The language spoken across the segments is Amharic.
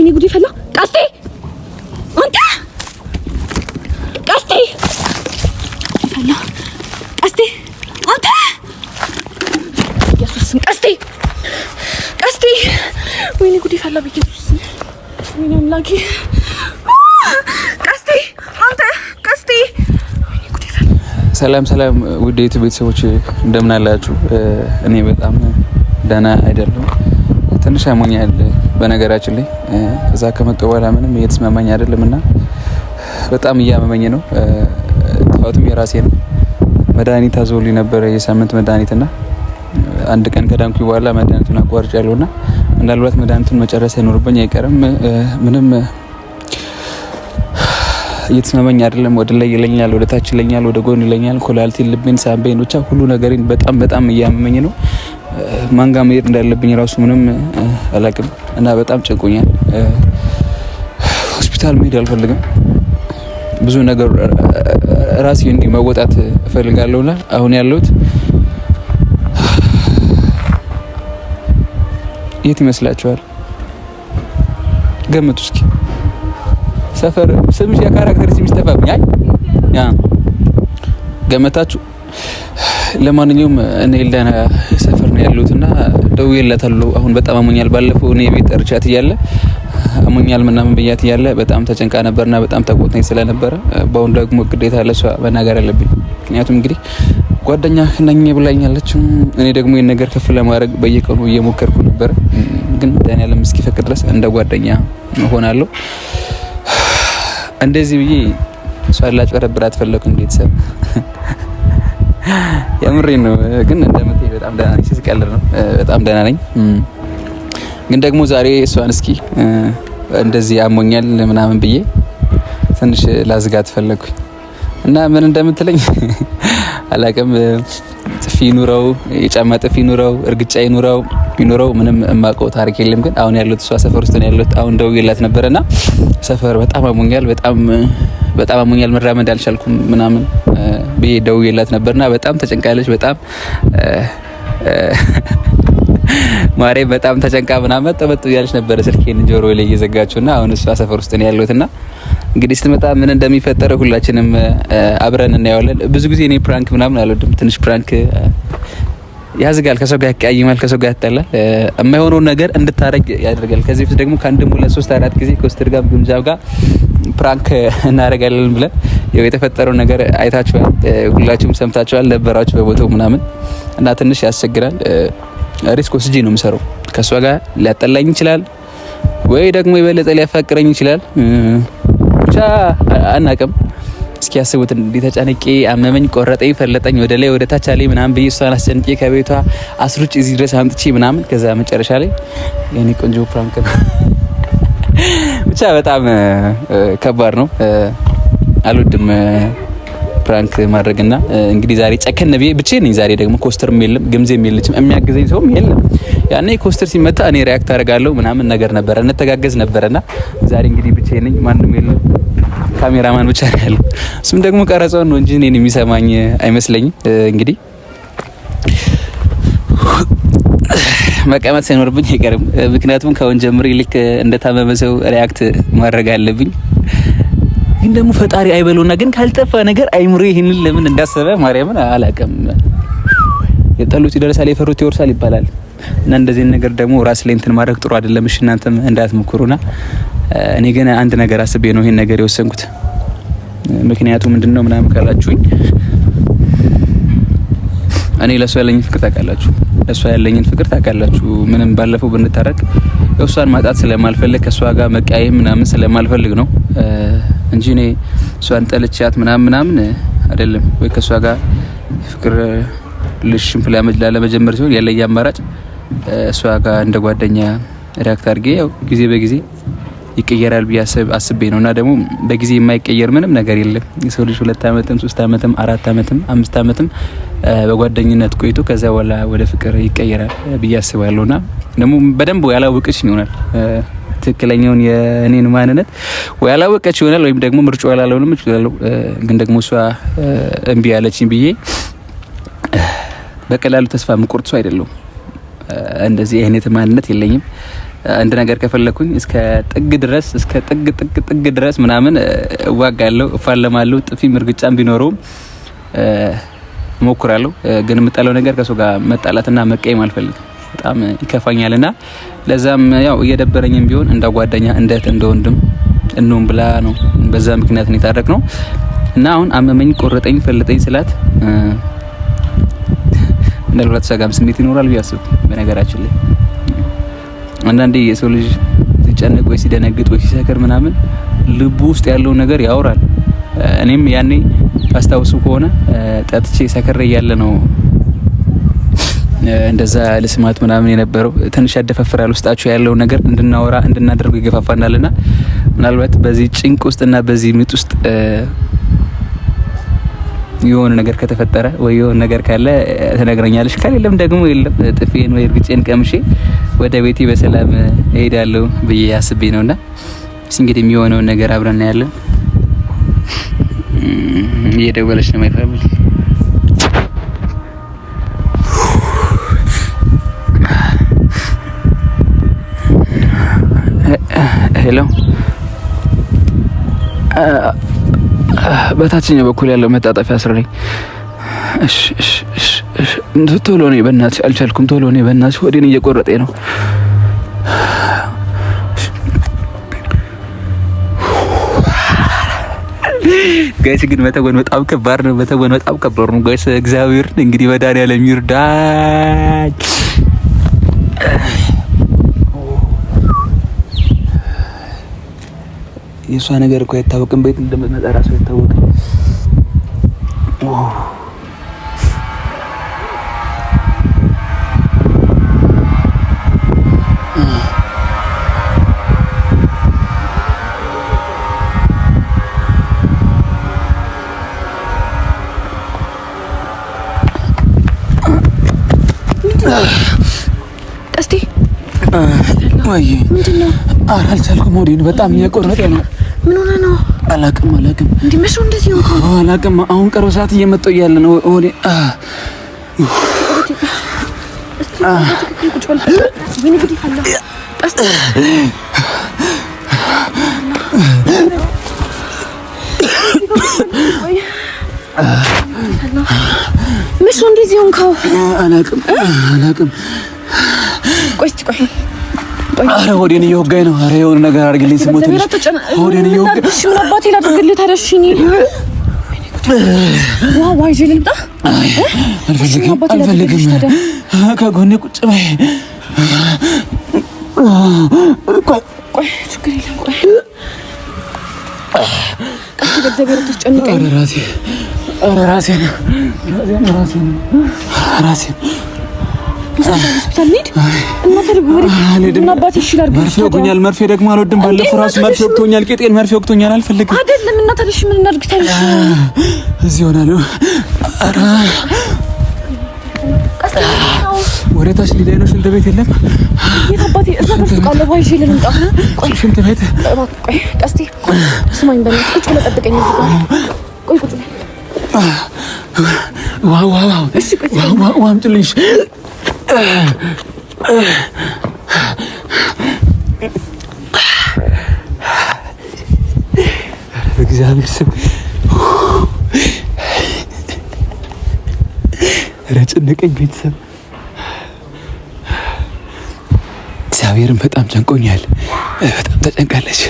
ወይኔ ጉዴ ፈላ። ቀስቴ አንተ ቀስቴ ፈላ። ቀስቴ አንተ ኢየሱስ ስም ቀስቴ ቀስቴ። ወይኔ ጉዴ ፈላ። በኢየሱስ ስም ወይኔ አምላኬ። ቀስቴ አንተ ቀስቴ። ወይኔ ጉዴ ፈላ። ሰላም ሰላም፣ ውድ የ YouTube ቤተሰቦች እንደምን አላችሁ? እኔ በጣም ደህና አይደለሁም። ትንሽ አሞኛል። በነገራችን ላይ እዛ ከመጣሁ በኋላ ምንም እየተስማማኝ አይደለም እና በጣም እያመመኝ ነው። ጥፋቱም የራሴ ነው። መድኃኒት አዘውልኝ ነበረ፣ የሳምንት መድኃኒት፣ እና አንድ ቀን ከዳንኩ በኋላ መድኃኒቱን አቋርጫለሁ እና ምናልባት መድኃኒቱን መጨረስ አይኖርብኝ አይቀርም። ምንም እየተስማማኝ አይደለም። ወደ ላይ ይለኛል፣ ወደ ታች ይለኛል፣ ወደ ጎን ይለኛል። ኩላሊቴን፣ ልቤን፣ ሳምቤን ብቻ ሁሉ ነገሬን በጣም በጣም እያመመኝ ነው። ማን ጋር መሄድ እንዳለብኝ ራሱ ምንም አላቅም እና በጣም ጨንቆኛል። ሆስፒታል መሄድ አልፈልግም። ብዙ ነገር ራሴ እንዲህ መወጣት እፈልጋለሁና አሁን ያለሁት የት ይመስላችኋል? ገምቱ እስኪ። ሰፈር ስምሽ የ character ስምሽ ጠፋብኝ። አይ ያ ገመታችሁ። ለማንኛውም እኔ ኤልዳና ሰፈር ነው ያለሁት እና ደውዬላታለሁ። አሁን በጣም አሞኛል። ባለፈው እኔ ቤት ጠርቻት እያለ አሞኛል ምናምን ብያት እያለ በጣም ተጨንቃ ነበርና በጣም ተቆጥታኝ ስለነበረ በአሁን ደግሞ ግዴታ ለሷ መናገር አለብኝ። ምክንያቱም እንግዲህ ጓደኛ ነኝ ብላኛለች። እኔ ደግሞ ይህን ነገር ከፍ ለማድረግ በየቀኑ እየሞከርኩ ነበር፣ ግን መድኃኒዓለም እስኪፈቅድ ድረስ እንደ ጓደኛ እሆናለሁ። እንደዚህ ብዬ እሷን ላጭበረብራት ፈለኩ። ቤተሰብ የምሬን ነው። ግን እንደምታይ በጣም ደህና ነኝ። ስቀልድ ነው። በጣም ደህና ነኝ። ግን ደግሞ ዛሬ እሷን እስኪ እንደዚህ አሞኛል ምናምን ብዬ ትንሽ ላዝጋት ፈለኩኝ እና ምን እንደምትለኝ አላቅም። ጥፊ ይኑረው፣ የጫማ ጥፊ ይኑረው፣ እርግጫ ይኑረው ቢኖረው ምንም የማውቀው ታሪክ የለም። ግን አሁን ያለሁት እሷ ሰፈር ውስጥ ነው ያለሁት። አሁን ደውዬላት ነበረና ሰፈር በጣም አሞኛል፣ በጣም በጣም አሞኛል፣ መራመድ አልቻልኩም ምናምን ብዬ ደውዬላት ነበርና በጣም ተጨንቃለች። በጣም ማሬ በጣም ተጨንቃ ምናምን ጠበጥ እያለች ነበረ ስልኬን ጆሮ ላይ እየዘጋችውና አሁን እሷ ሰፈር ውስጥ ነው ያለሁትና እንግዲህ ስትመጣ ምን እንደሚፈጠር ሁላችንም አብረን እናየዋለን። ብዙ ጊዜ እኔ prank ምናምን አልወድም። ትንሽ prank ያዝጋል፣ ከሰው ጋር ያቀያይማል፣ ከሰው ጋር ያጣላል፣ የማይሆነውን ነገር እንድታረግ ያደርጋል። ከዚህ በፊት ደግሞ ከአንድም ሁለት ሶስት አራት ጊዜ ኮስተር ጋር ግምጃው ጋር prank እናደርጋለን ብለን ያው የተፈጠረው ነገር አይታችኋል፣ ሁላችሁም ሰምታችኋል፣ ነበራችሁ በቦታው ምናምን እና ትንሽ ያስቸግራል። risk ወስጄ ነው የምሰራው። ከእሷ ጋር ሊያጠላኝ ይችላል ወይ ደግሞ የበለጠ ሊያፋቅረኝ ይችላል። ብቻ አናቅም። እስኪ ያስቡት፣ እንዲህ ተጨንቄ አመመኝ፣ ቆረጠኝ፣ ፈለጠኝ፣ ወደ ላይ ወደ ታች አለኝ ምናምን ብዬ እሷን አስጨንቄ ከቤቷ አስሩጭ እዚህ ድረስ አምጥቼ ምናምን ከዛ መጨረሻ ላይ የኔ ቆንጆ prank ነው። ብቻ በጣም ከባድ ነው። አልወድም prank ማድረግና እንግዲህ ዛሬ ጨከን ብዬ ብቻዬን ነኝ። ዛሬ ደግሞ ኮስተርም የለም ግምዜም የለችም የሚያግዘኝ ሰውም የለም። ያኔ ኮስተር ሲመታ እኔ react አደርጋለሁ ምናምን ነገር ነበረ፣ እንተጋገዝ ነበረና ዛሬ እንግዲህ ብቻዬን ነኝ፣ ማንም የለም፣ ካሜራማን ብቻ ነው ያለው። እሱም ደግሞ ቀረጻውን ነው እንጂ እኔን የሚሰማኝ አይመስለኝም። እንግዲህ መቀመጥ ሳይኖርብኝ አይቀርም። ምክንያቱም ከአሁን ጀምሬ ልክ እንደታመመ ሰው react ማድረግ አለብኝ። ግን ደግሞ ፈጣሪ አይበለውና ግን ካልጠፋ ነገር አይምሮ ይህንን ለምን እንዳሰበ ማርያምን አላውቅም። የጠሉት ይደርሳል፣ የፈሩት ይወርሳል ይባላል። እና እንደዚህ ነገር ደግሞ ራስ ላይ እንትን ማድረግ ጥሩ አይደለም። እሺ እናንተም እንዳትሞክሩና እኔ ግን አንድ ነገር አስቤ ነው ይሄን ነገር የወሰንኩት። ምክንያቱ ምንድነው ምናምን ካላችሁኝ እኔ ለሷ ያለኝን ፍቅር ታውቃላችሁ፣ ለሷ ያለኝን ፍቅር ታውቃላችሁ። ምንም ባለፈው ብንታረቅ እሷን ማጣት ስለማልፈልግ ከእሷ ጋር መቀያየም ምናምን ስለማልፈልግ ነው እንጂ እኔ እሷን ጠልቻት ምናምን ምናምን አይደለም። ወይ ከእሷ ጋር ፍቅር ልሽም ላለመጀመር ሲሆን ያለኝ አማራጭ እሷ ጋር እንደ ጓደኛ react አድርጌ ያው ጊዜ በጊዜ ይቀየራል ብዬ አስቤ ነው። እና ደግሞ በጊዜ የማይቀየር ምንም ነገር የለም። የሰው ልጅ 2 አመትም 3 አመትም 4 አመትም 5 አመትም በጓደኝነት ቆይቶ ከዚያ በኋላ ወደ ፍቅር ይቀየራል ብዬ አስባለሁ። እና ደግሞ በደንብ ያላወቀች ይሆናል ትክክለኛውን የእኔን ማንነት ወይ ያላወቀች ይሆናል ወይም ደግሞ ምርጫ ያላለውንም እችላለሁ። ግን ደግሞ እሷ እምቢ ያለችኝ ብዬ በቀላሉ ተስፋ የምቆርጥ ሰው አይደለሁም። እንደዚህ አይነት ማንነት የለኝም። አንድ ነገር ከፈለኩኝ እስከ ጥግ ድረስ፣ እስከ ጥግ ጥግ ጥግ ድረስ ምናምን እዋጋለሁ፣ እፋለማለሁ። ጥፊም እርግጫም ቢኖረውም እሞክራለሁ። ግን የምጠላው ነገር ከሰው ጋር መጣላትና መቀየም አልፈልግም። በጣም ይከፋኛልና ለዛም ያው እየደበረኝም ቢሆን እንደ ጓደኛ፣ እንደ እህት፣ እንደ ወንድም እንሁን ብላ ነው፣ በዛ ምክንያት ነው የታረቅነው። እና አሁን አመመኝ፣ ቆረጠኝ፣ ፈለጠኝ ስላት ምናልባት እሷ ጋርም ስሜት ይኖራል ብዬ አስብ። በነገራችን ላይ አንዳንዴ የሰው ልጅ ሲጨነቅ ወይ ሲደነግጥ ወይ ሲሰክር ምናምን ልቡ ውስጥ ያለውን ነገር ያወራል። እኔም ያኔ ታስታውሱ ከሆነ ጠጥቼ ሰክሬ እያለ ነው እንደዛ ልስማት ምናምን የነበረው። ትንሽ ያደፋፍራል፣ ውስጣችሁ ያለውን ነገር እንድናወራ እንድናደርገው ይገፋፋናልና ምናልባት በዚህ ጭንቅ ውስጥና በዚህ ምጥ ውስጥ የሆነ ነገር ከተፈጠረ ወይ የሆነ ነገር ካለ ትነግረኛለሽ። ከሌለም ደግሞ የለም፣ ጥፌን ወይ እርግጬን ቀምሼ ወደ ቤቴ በሰላም እሄዳለሁ ብዬ አስቤ ነውና እስኪ እንግዲህ የሚሆነውን ነገር አብረን እናያለን። እየደወለች ነው my family። Hello፣ በታችኛው በኩል ያለው መታጠፊያ ስር ነኝ። እሺ እሺ እሺ እሺ፣ ቶሎ ነይ በእናትሽ፣ አልቻልኩም። ቶሎ ነይ በእናትሽ፣ ሆዴን እየቆረጠኝ ነው። Guys፣ ግን መተወን በጣም ከባድ ነው። መተወን በጣም ከባድ ነው guys። እግዚአብሔርን እንግዲህ መድኃኒዓለም ይርዳኝ። የእሷ ነገር እኮ አይታወቅም፣ ቤት እንደምትመጣ ራሱ አይታወቅም። ቀስቴ ወይ ምንድን ነው? ኧረ አልቻልኩም። ሆዴን በጣም እየቆረጠ ነው። ምን ሆነህ ነው? አላቅም አላቅም። እንዲህ መቼ ነው እንደዚህ ሆንከው? አላቅም። አሁን ቅርብ ሰዓት እየመጣሁ እያለ ነው ሆዴ። እስቲ በትክክል ቁጭ በል። ወይኔ ጉዴ ፈላ። ቀስቴ፣ መቼ ነው እንደዚህ ሆንከው? አላቅም አላቅም። ቆይ እስቲ ቆይ። ኧረ ሆዴን እየወጋኝ ነው። ኧረ የሆነ ነገር አድርግልኝ ስሞትልሽ። ሆዴን እየወጋኝ። እሺ ምን አባቴ ላድርግልህ ታዲያ? እሺ እኔ ዋ ይዤ ልምጣ? አልፈልግም አልፈልግም። ከጎኔ ቁጭ በይ። ቆይ ችግር የለም። ቆይ ቀስቴ፣ በእግዚአብሔር አታስጨንቀኝ። ኧረ ራሴ፣ ኧረ ራሴን ራሴን ራሴን ራሴን። ሆስፒታል እንሂድ እና ታዲያ ወደ ምን አባቴ እሺ ላድርግልሽ መርፌ ታዲያ? ወግቶኛል። መርፌ ደግሞ አልወድም። ባለፈው ራሱ መርፌ ወግቶኛል። ቄጤን መርፌ ወግቶኛል። አልፈልግም። አይደለም፣ እና ታዲያ እሺ ምን እናድርግ ታዲያ? እዚህ ሆናለሁ። ኧረ ቀስቴ ነው። ወደ ታች ሊላይ ነው። ሽንት ቤት የለም። የት አባቴ እዛ ጋር ሱቅ አለ። ውሃ ይዤ ልምጣ። ቆይ ሽንት ቤት እባክህ ቆይ ቀስቴ ስማኝ፣ በእናትህ ቁጭ ብለህ ጠብቀኝ እዚህ ጋር። ቆይ ቁጭ በል። ውሃ ውሃ ውሃ እሺ ቆይ። ውሃ ውሃ ውሃ አምጪልኝ። በእግዚአብሔር ስም፣ ኧረ ጨነቀኝ ቤተሰብ። እግዚአብሔርን በጣም ጨንቆኛል። በጣም ተጨንቃለች።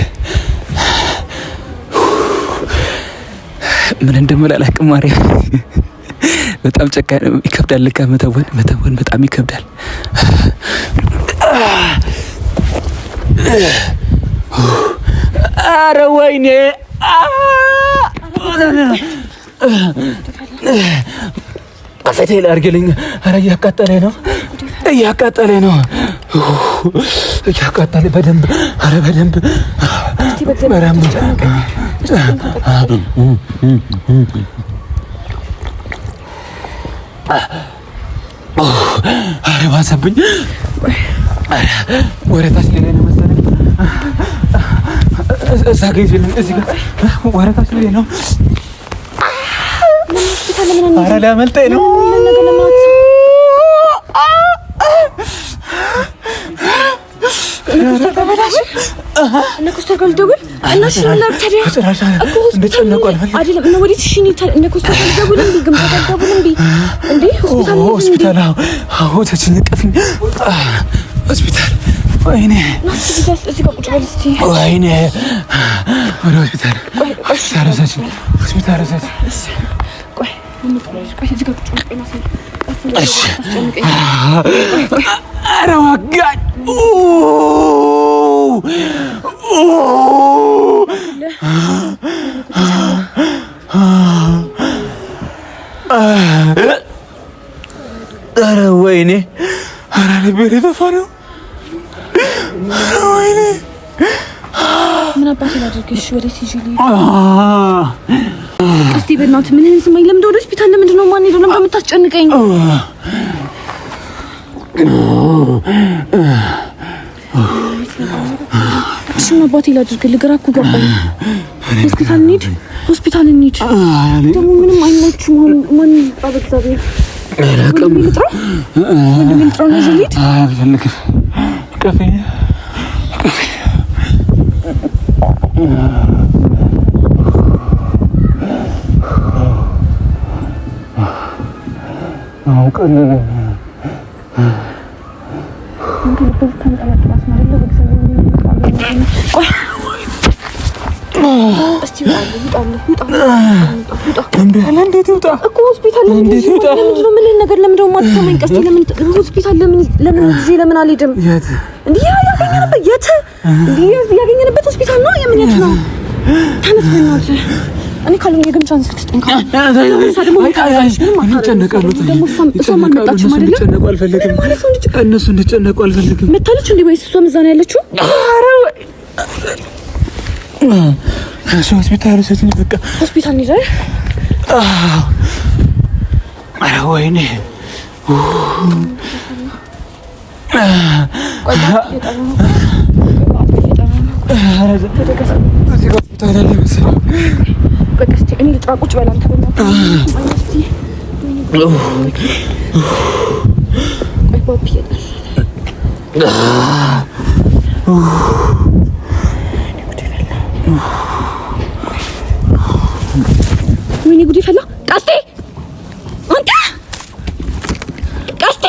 ምን እንደምል አላውቅም። ማርያም በጣም ጨካ ይከብዳል። ለካ መተወን መተወን በጣም ይከብዳል። ኧረ ወይኔ፣ ፊቴ ላይ አድርጊልኝ። ኧረ እያቃጠለኝ ነው፣ እያቃጠለኝ ነው፣ እያቃጠለኝ በደንብ፣ ኧረ በደንብ በደንብ። ኧረ ባሰብኝ። ወደ ታች ሌላ ነው መሰለኝ። እዛ ጋ ይዤልኝ፣ እዚህ ጋር ወደ ታች ሌላ ነው። ኧረ ሊያመልጠኝ ነው። እነ ኮስተር ጋር ልደውል እና እሺ ምን ላድርግ ታዲያ? እኮ ሆስፒታል አይደለም እና ወዴት? እሺ እነ ኮስተር ጋር ልደውል እምቢ፣ ግምጃ ጋር ልደውል እምቢ። እንዴ ሆስፒታል ሆስፒታል፣ አዎ ተጨነቀፍኝ። ሆስፒታል ወይኔ፣ እዚህ ጋር ቁጭ በል እስኪ። ወይኔ ወደ ሆስፒታል ሆስፒታል ውሰጂኝ፣ ሆስፒታል ውሰጂኝ። ቆይ ቆይ፣ እዚህ ጋር ቁጭ በል። እሺ። ኧረ ወጋኝ። ኧረ ወይኔ! ኧረ ልቤ ሊጠፋ ነው። ኧረ ወይኔ! ምን አባቴ ላድርግሽ? ወዴት ይዤ ልሂድ? እስቲ በእናትህ ምንህን ስማኝ። ለምንድን ወደ ሆስፒታል ለምንድን ነው የማንሄደው? ለምንድን ነው የምታስጨንቀኝ? እሺ ምን አባቴ ላድርግልህ? ግራ እኮ ገባኝ። ሆስፒታል እንሂድ፣ ሆስፒታል እንሂድ። ደግሞ ምንም አይመችም። ማን ይምጣ? በእግዚአብሔር ወንድሜ ልጥራው፣ ወንድሜ ልጥራው ነው ይዤ ልሂድ። አልፈልግም። ቀፈኝ ቀፈኝ። እንዴት ይውጣ እኮ ሆስፒታል እንዴት ይውጣ? ለምንድን ነው ምልህን ነገር ለምንድን ነው የማትሰማኝ? ቀስቴ ለምን ሆስፒታል ለምን ለምን ይዤ ለምን አልሄድም? የት እንዴ ያገኘንበት የት እንዴ ያገኘንበት ሆስፒታል ነው። የምን የት ነው? ተነስ በእናትህ። እኔ ካልሆነ የግምጃን ስልክ ስጠኝ። እሷም አልመጣችም አይደለ? እነሱ እንዲጨነቁ አልፈልግም። መታለች እንዴ ወይስ እሷም እዛ ነው ያለችው? እሱ ሆስፒታል ውሰጂኝ በቃ ሆስፒታል እንሂድ አይደል? ኧረ ወይኔ እዚህ ጋር ሆስፒታል አለ መሰለኝ። ቆይ ቀስቴ እኔ ልጥራ። ቁጭ በል አንተ በእናትህ። ቆይ ባቢ እየጠራ ወይኔ ጉዴ ፈላ። ቀስቴ አንተ ቀስቴ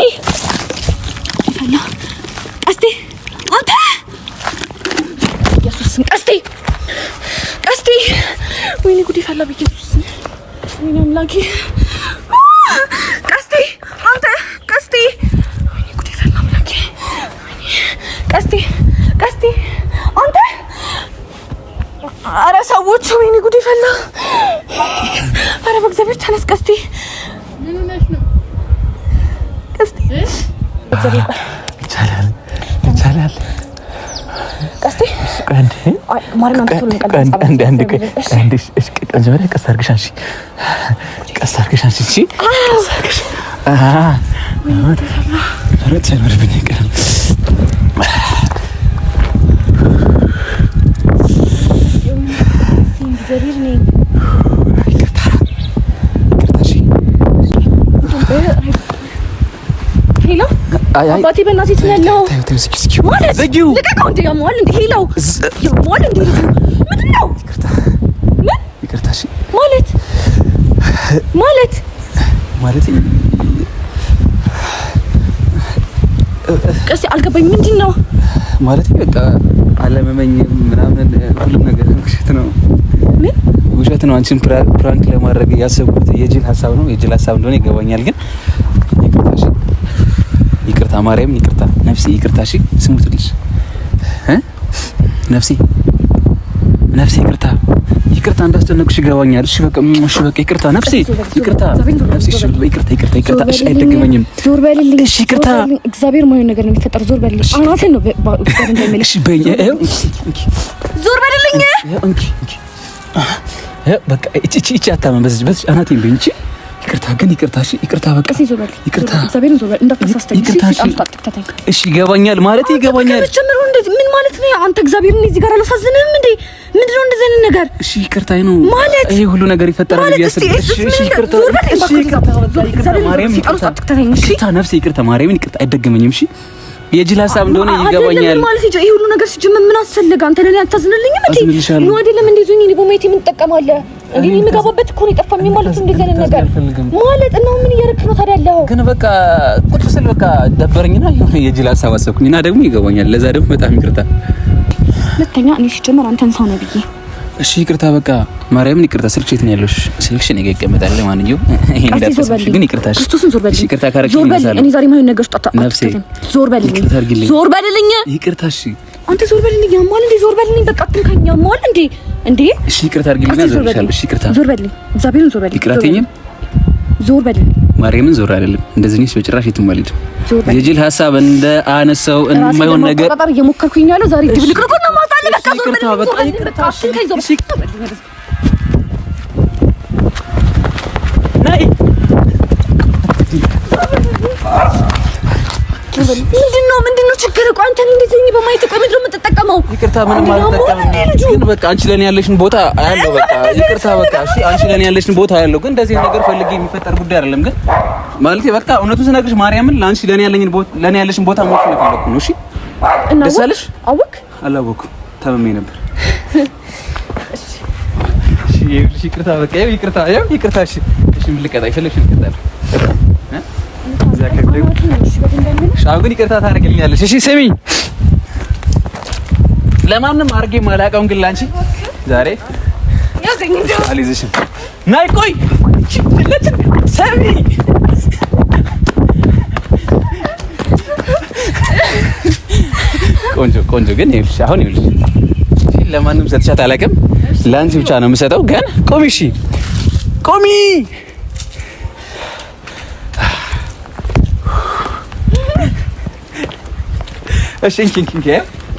ፈላ። ቀስቴ አንተ ኢየሱስ ስም ቀስቴ ቀስቴ ወይኔ ጉዴ ፈላ። በኢየሱስ ስም ወይኔ አምላኬ ቀስቴ አንተ ቀስቴ ወይኔ ጉዴ ፈላ አምላኬ። ወይኔ ቀስቴ ቀስቴ አንተ አረ ሰዎች ወይኔ ጉዴ ፈላ። አረ በእግዚአብሔር ተነስ ቀስቴ ቀስቴ ይቻላል ይቻላል። ቀስቴ አይ ማርያም አንተ ቶሎ አንዴ አንዴ አንዴ እሺ፣ መጀመሪያ ቀስ አድርገሽ አንሺ፣ ቀስ አድርገሽ አንሺ። እሺ፣ ቀስ አድርገሽ ኧረ ሳይኖርብኝ አይቀርም። እግዚአብሔር ነኝ። ይቅርታ ይቅርታ። እሺ Hello አባቴ በእናትህ የት ነው ያለው? ተይው ተይው፣ ዝጊው ዝጊው፣ ማለት ዝጊው። ልቀቀው እንዴ! ያመዋል እንዴ? Hello ያመዋል እንዴ? ልጁ ምንድን ነው? ምን ይቅርታ። እሺ ማለት ማለት ማለት ቀስቴ አልገባኝ። ምንድን ነው ማለት በቃ አለመመኝ ምናምን ሁሉም ነገር ውሸት ነው። ምን ውሸት ነው። አንቺን prank ለማድረግ ያሰብኩት የጅል ሀሳብ ነው። የጅል ሀሳብ እንደሆነ ይገባኛል። ግን ይቅርታ እሺ፣ ይቅርታ ማርያምን፣ ይቅርታ ነፍሴ፣ ይቅርታ እሺ። ስሙትልሽ እ ነፍሴ ነፍሴ፣ ይቅርታ ይቅርታ፣ እንዳስጨነቅሽ ይገባኛል። እሺ በቃ እሺ፣ በቃ ይቅርታ ነፍሴ፣ ይቅርታ ነፍሴ፣ እሺ ይቅርታ፣ ይቅርታ፣ ይቅርታ። እሺ አይደገመኝም። ዞር በልልኝ። እሺ ይቅርታ። እግዚአብሔር ማይሆን ነገር ነው የሚፈጠረው። ዞር በልልኝ። አናትህን ነው እግዚአብሔር እንዳይመልስ። እሺ በይኝ። ይኸው ዞር በልልኝ። ይኸው እንኪ እንኪ በቃ እቺ እቺ እቺ አታመን በዚህ በዚህ አናቴን በይኝ። እቺ ይቅርታ ግን ይቅርታ። እሺ ይቅርታ በቃ ቀስ ዞር በልልኝ። ይቅርታ እግዚአብሔርን ዞር በል እንዳታሳስተኝ። እሺ ይቅርታ። እሺ በጣም አትከታተኝ። እሺ ይገባኛል ማለት ይገባኛል። ከመጀመሪያው እንደዚህ ምን ማለት ነው? አንተ እግዚአብሔርን እዚህ ጋር አላሳዝንህም እንዴ? ምንድነው እንደዚህ አይነት ነገር እሺ ይቅርታ ነው ማለት ይሄ ሁሉ ነገር ይፈጠራል ማለት ብዬ እስቲ አስቤ እሺ እሺ ይቅርታ ዞር በል እሺ ይቅርታ እግዚአብሔርን ማርያም ዞር ይቅርታ አትከታተኝ። እሺ ይቅርታ ነፍሴ ይቅርታ ማርያምን ይቅርታ አይደገመኝም። እሺ የጅል ሀሳብ እንደሆነ ይገባኛል። ማለት ይሄ ሁሉ ነገር ሲጀመር ምን አስፈለገ? አንተ ለኔ አታዝንልኝም እንዴ? ነው አይደለም? እንዴ ዙኝ ነው በማየት ምን ትጠቀማለህ? እንዴ የምገባበት እኮ ነው የጠፋኝ ማለት እንደዚህ አይነት ነገር ማለት እና ምን እያደረክ ነው ታዲያ? ያለው ግን በቃ ቁጭ ስል በቃ ደበረኝና የሆነ የጅል ሀሳብ አሰብኩኝና ደግሞ ይገባኛል። ለዛ ደግሞ በጣም ይቅርታ። ሁለተኛ እኔ ሲጀመር አንተን ሰው ነው ብዬ እሺ ይቅርታ፣ በቃ ማርያምን ይቅርታ። ስልክሽ የት ነው ያለው? ስልክሽ እኔ ጋር ይቀመጣል። ለማንኛውም ይሄን እንዳትረሳሽ ግን ይቅርታ። እሺ ክርስቶስን ዞር በልልኝ። ይቅርታ ካረግሽ ዞር በልልኝ። እኔ ዛሬ ማይሆን ነገር ውስጥ አትከተኝ። ዞር በልልኝ፣ ዞር በልልኝ። ይቅርታ። እሺ አንተ ዞር በልልኝ። ያማል እንዴ? ዞር በልልኝ። በቃ አትንካኝ። ያማል እንዴ? እንዴ! እሺ ይቅርታ አድርጊልኝና ዞር እልሻለሁ። እሺ ይቅርታ፣ ዞር በልልኝ። እግዚአብሔርን ዞር በልልኝ። ይቅርታ አትይኝም? ዞር በልልኝ። ማርያምን ዞር አይደለም እንደዚህ እኔስ በጭራሽ የትም አልሄድም። የጅል ሀሳብ እንደ አነሳው የማይሆን ነገር እየሞከርኩኝ ያለው ዛሬ ድብልቅልቁ ነው የማወጣልህ። በቃ ዞር በልልኝ። በቃ ይቅርታ። እሺ ነይ። ምንድነው ችግር? ቆይ አንተ እንደዚህ ሆኜ በማየት ቆይ ምንድነው የምትጠቀመው? ይቅርታ ምንም አልጠቀምም፣ ግን በቃ አንቺ ለኔ ያለሽን ቦታ አያለው። በቃ ይቅርታ፣ በቃ እሺ፣ አንቺ ለኔ ያለሽን ቦታ አያለው። ግን እንደዚህ ነገር ፈልጌ የሚፈጠር ጉዳይ አይደለም። ግን ማለት በቃ እውነቱን ስነግርሽ ማርያምን ለአንቺ ለኔ ያለኝን ቦታ ለኔ ያለሽን ቦታ ማወቅ ስለፈለኩ ነው። እሺ፣ ደስ አለሽ? አወክ? አላወኩም፣ ታምሜ ነበር። እሺ፣ ይኸውልሽ፣ ይቅርታ፣ በቃ ይኸው ይቅርታ፣ ይኸው ይቅርታ። እሺ፣ እሺ፣ ምን ልቀጣ? የፈለግሽውን ልቀጣለሁ። አሁን ግን ይቅርታ ታደርግልኛለሽ? እሺ ስሚኝ፣ ለማንም አድርጌ የማላውቀውን ግን ላንቺ ዛሬ አልይዝሽም። ናይ ቆይ ስሚ፣ ቆንጆ ቆንጆ ግን ይኸውልሽ፣ አሁን ይኸውልሽ ለማንም ሰጥሻት አላውቅም፣ ለአንቺ ብቻ ነው የምሰጠው። ግን ቆሚ፣ እሺ ቆሚ። እሺ እንኪ እንኪ እንኪ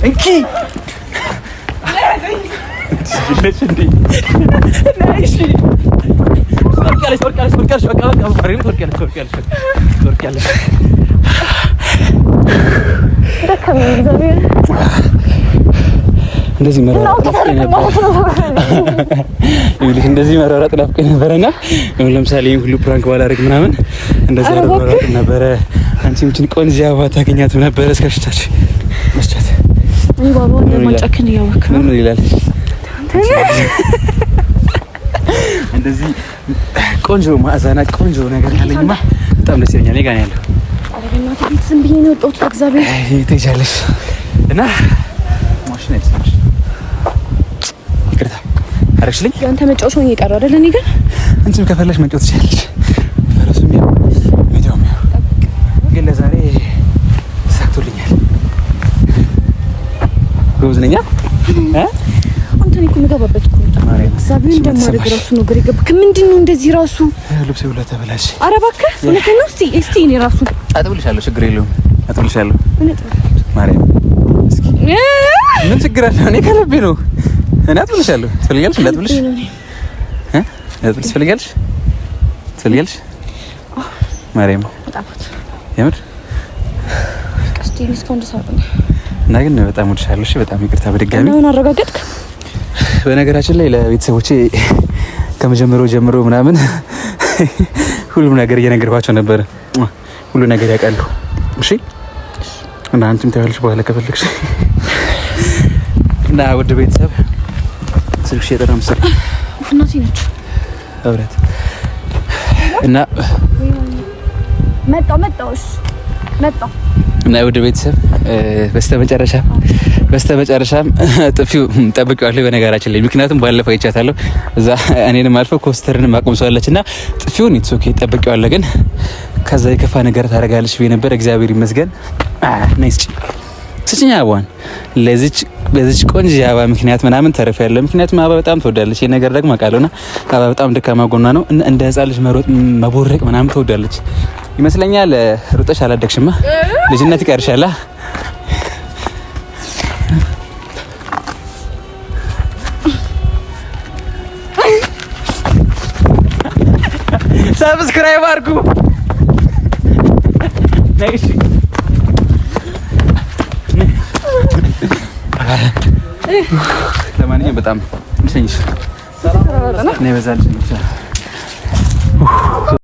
እንኪ እንደዚህ መሯሯጥ ናፍቆኝ ነበረና ለምሳሌ ይሄን ሁሉ prank ባላደርግ ምናምን እንደዚህ መሯሯጥ ነበረ። አንቺም ችን ቆንጆ አበባ ታገኛትም ነበረ። እስከ ሽታች መስቻት ምን ይላል? እንደዚህ ቆንጆ ማዕዛና ቆንጆ ነገር ካለኝማ በጣም ደስ ይለኛል። እኔ ጋር ነው ያለው። ዝም ብዬ ነው የወጣሁት። እግዚአብሔር ትሄጃለሽ እና ማሽን አይሰማሽ። ይቅርታ አደረግሽልኝ። ያንተ መጫወት ሆኜ የቀረ አይደል? እኔ ግን አንቺም ከፈለሽ መጫወት ትችያለሽ። ፈረሱም ያው ሜዳውም ያው ግን ለዛሬ ተሳክቶልኛል። ጎበዝ ነኝ። አንተ እኔ እኮ የምገባበት እኮ እግዚአብሔር እንደማደርግ ራሱ ነው ግራ የገባህ። ምንድን ነው እንደዚህ ራሱ ልብሴ ሁላ ተበላሽ። ኧረ እባክህ እውነቴን ነው። እስቲ እስቲ እኔ ራሱ አጥብልሻለሁ፣ ችግር የለውም አጥብልሻለሁ። ማርያም እስኪ ምን ችግር አለ? እኔ ከልቤ ነው። እኔ አጥብልሻለሁ። ትፈልጊያለሽ? እንዳጥብልሽ እ እንዳጥብልሽ ትፈልጊያለሽ? ትፈልጊያለሽ? ማርያም የምር እና ግን በጣም ወድሻለሁ። እሺ በጣም ይቅርታ በድጋሚ አሁን አረጋገጥክ። በነገራችን ላይ ለቤተሰቦቼ ከመጀመሪያው ጀምሮ ምናምን ሁሉም ነገር እየነገርኳቸው ነበረ። ሁሉ ነገር ያውቃሉ። እሺ እና አንቺም ታያለሽ በኋላ ከፈለግሽ። እና ውድ ቤተሰብ ስልክሽ የጠራ መሰለኝ። እናቴ ነች አብረት እና መጣሁ መጣሁ። እሺ መጣሁ። እና ውድ ቤተሰብ በስተመጨረሻም ጥፊው ጠብቄዋለሁ። በነገራችን ላይ ምክንያቱም ባለፈው አይቻታለሁ እዛ እኔንም አልፈው ኮስተርንም አቁምሰዋለች እና ጥፊውን it's okay ጠብቄዋለሁ። ግን ከዛ የከፋ ነገር ታደርጋለች ብዬ ነበር። እግዚአብሔር ይመስገን። ነይ ስጭኝ ስጭኝ አበባዋን ለዚች በዚች ቆንጆ የአበባ ምክንያት ምናምን ተረፍ ያለ ምክንያቱም አበባ በጣም ትወዳለች። ይሄ ነገር ደግሞ አውቃለሁና አበባ በጣም ደካማ ጎኗ ነው። እንደ ሕፃን ልጅ መሮጥ መቦረቅ ምናምን ትወዳለች ይመስለኛል። ሩጠሽ አላደግሽማ፣ ልጅነት ይቀርሻል። Subscribe አድርጉ። ነይ እሺ። ለማንኛውም በጣም ልሸኝሽ። ነይ በዛ ልሸኝሽ።